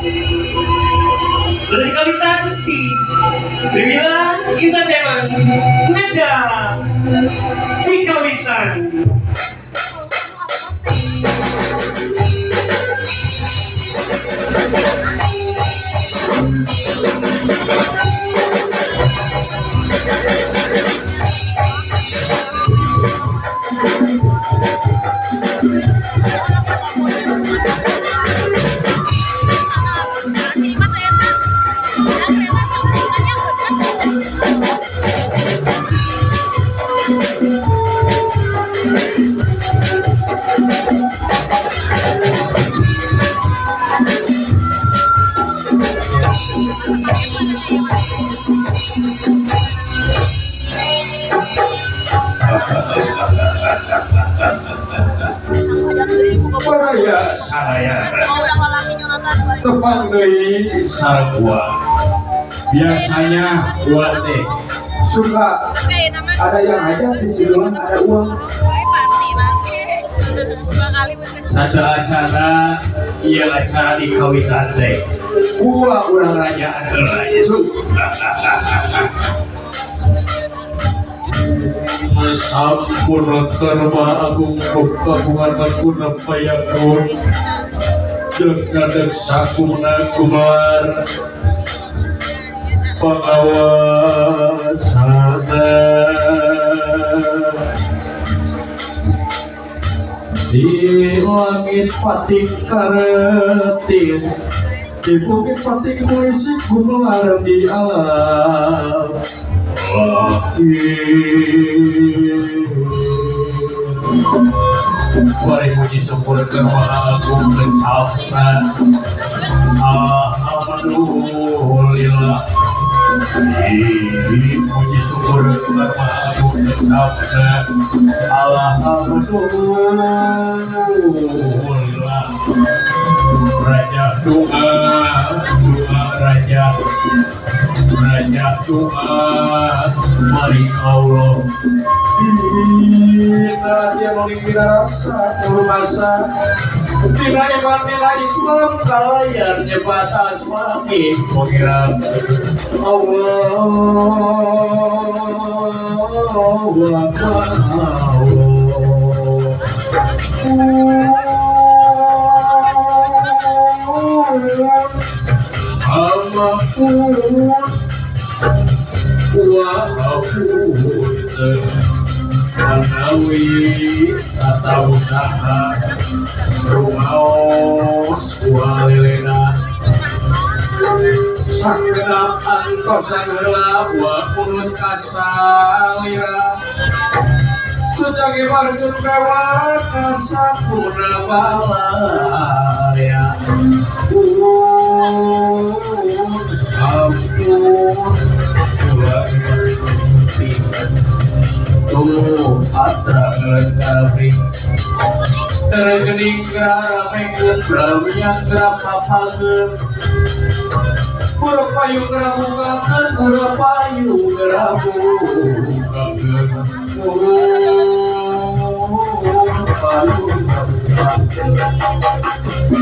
Dari kawitan di Remilan Entertainment Nada Cikawitan. Baraya saraya tepang deui sareng gua. Biasanya gua teh suka ada yang aja di situ ada uang. Satu acara, iya, acara di kawitan teh gua urang rajaan heula itu. Sampun karma agung kagungan guna payakun jeung ngadeg sakumna kumar pangawasana di langit pating karetin, di bumi pating kulisik gumelar di alam lahir. Mari puji syukur ke Maha Agung kencapna. Alhamdulillah. Puji syukur ke Maha Agung kencapna. Alhamdulillah. Raja doa, doa raja, raja doa, mari Allah. Kita dia memiliki rasa masa Tina iman tina Islam kalayan nyebat asmani pengiran Allah Allah. Ampun wa ampun manawi atau usaha rumaos walilena sakedap antosan heula wa punut kasalira sedang ibarkeun pewa kasakuna balaya. Ampun kula. Tuh atra kabri tergening geramekeun bramiang gerapapakeun pura payu gerabukakeun pura payu gerabukakeun pura payu gerabukakeun.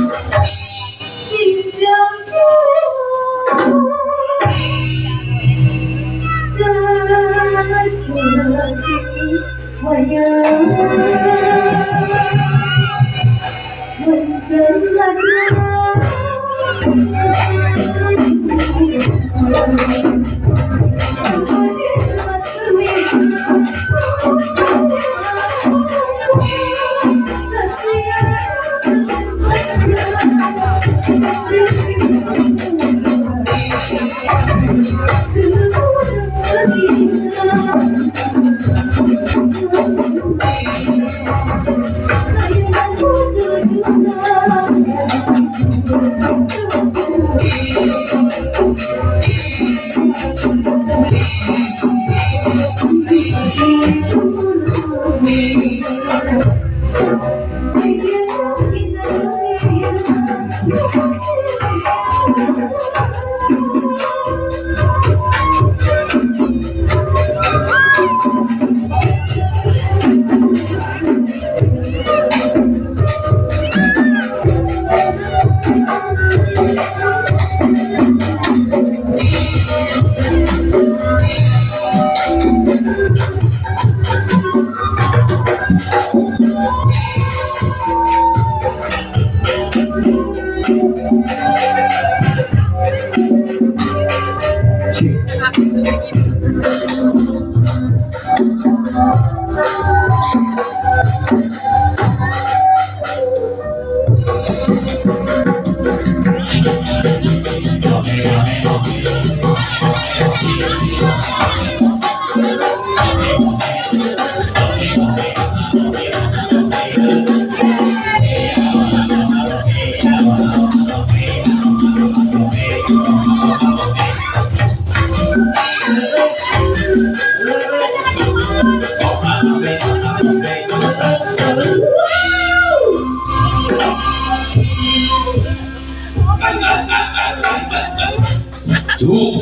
Cuk.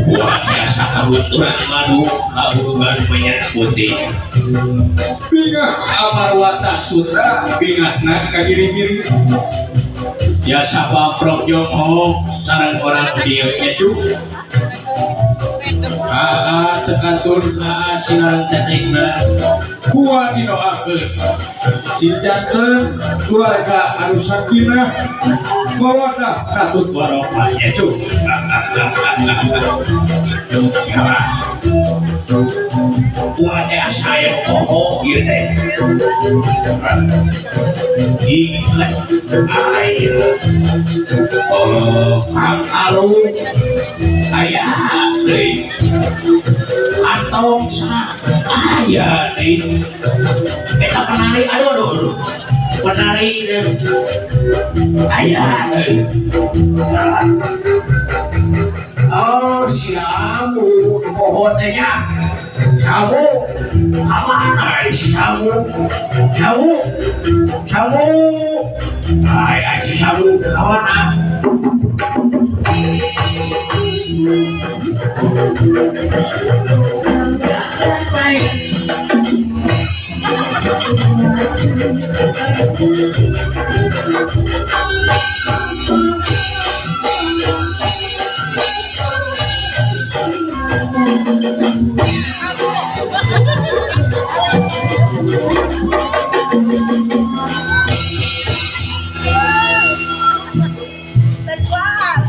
Wah, biasa kahuturan madu kahurungan minyak putih. Bingah Amarwata Sutra bingahna ka giri-giri. Biasa paprok jonghok sareng orang dieu nya cuk. Aa tekantun aa sinareng tetehna. Kuat didoakeun. Cintakeun keluarga anu sakinah mawaddah Katut warokah nya cuk. Ya. Wah, teh asa aya poho ieu teh. Ingat ayo. Oh, Kang Alung aya deui. Antong sana aya deui. Eta penari, aduh aduh aduh. Penari teh. Aya deui. Oh, si Amu poho teh nya. Samu, apa si Samu? Samu, Samu. Ay, ay, si Samu, kawan ah.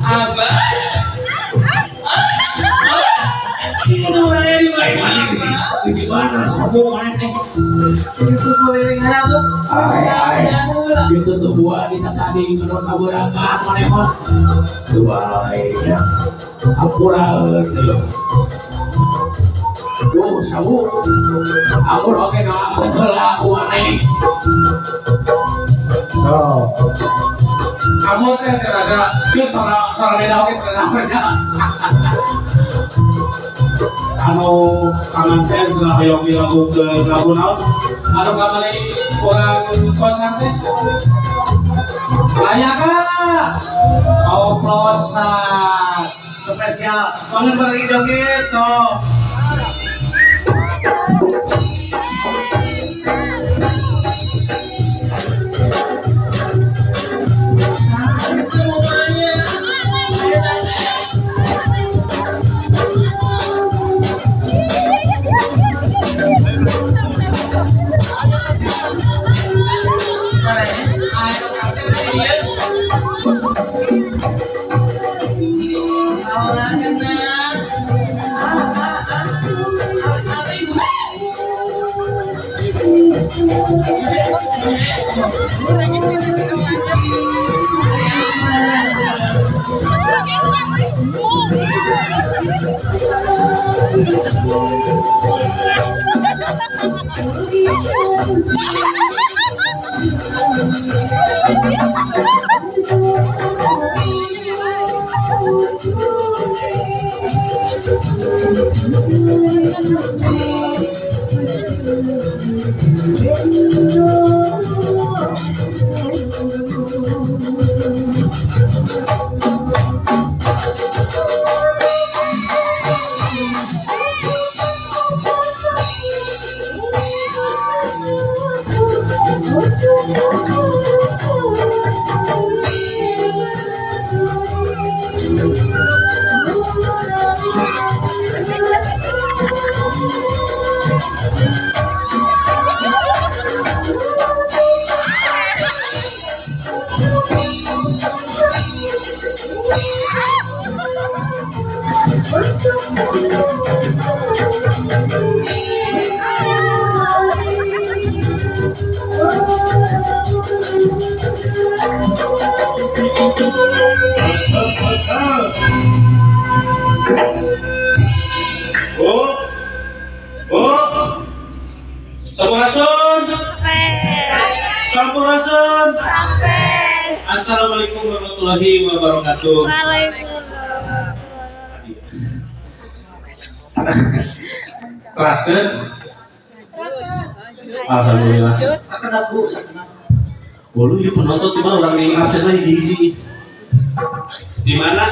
Abah. Itu orangnya di mana? Di mana? Samu mana teh? Suku aku. Ay, ay. Itu tuh buah di tadi menurut kaburangan mana mah? Dua ya. Ampura Duh, samu. Ampur oke nah, heula aku maneh. So. Kamu teh rada ieu sora sora beda oge rada beda. Anu kangen teh cenah hoyong dilakukeun lagu naon? Anu kamari urang konser teh. Layak ah. Oplosan spesial. Bangun lagi joget so. Semuanya. Ayo tante. Ayo kasih dia. Orang kena. Ah ah ah. Apa ibu? Oh. Oh. Sampurasun. Sampurasun. Assalamualaikum warahmatullahi wabarakatuh. Waalaikumsalam. Teraskeun. Alhamdulillah. Sakedap Bu, sakedap. Bolu ieu penonton tiba orang di absen mah hiji-hiji. Di mana?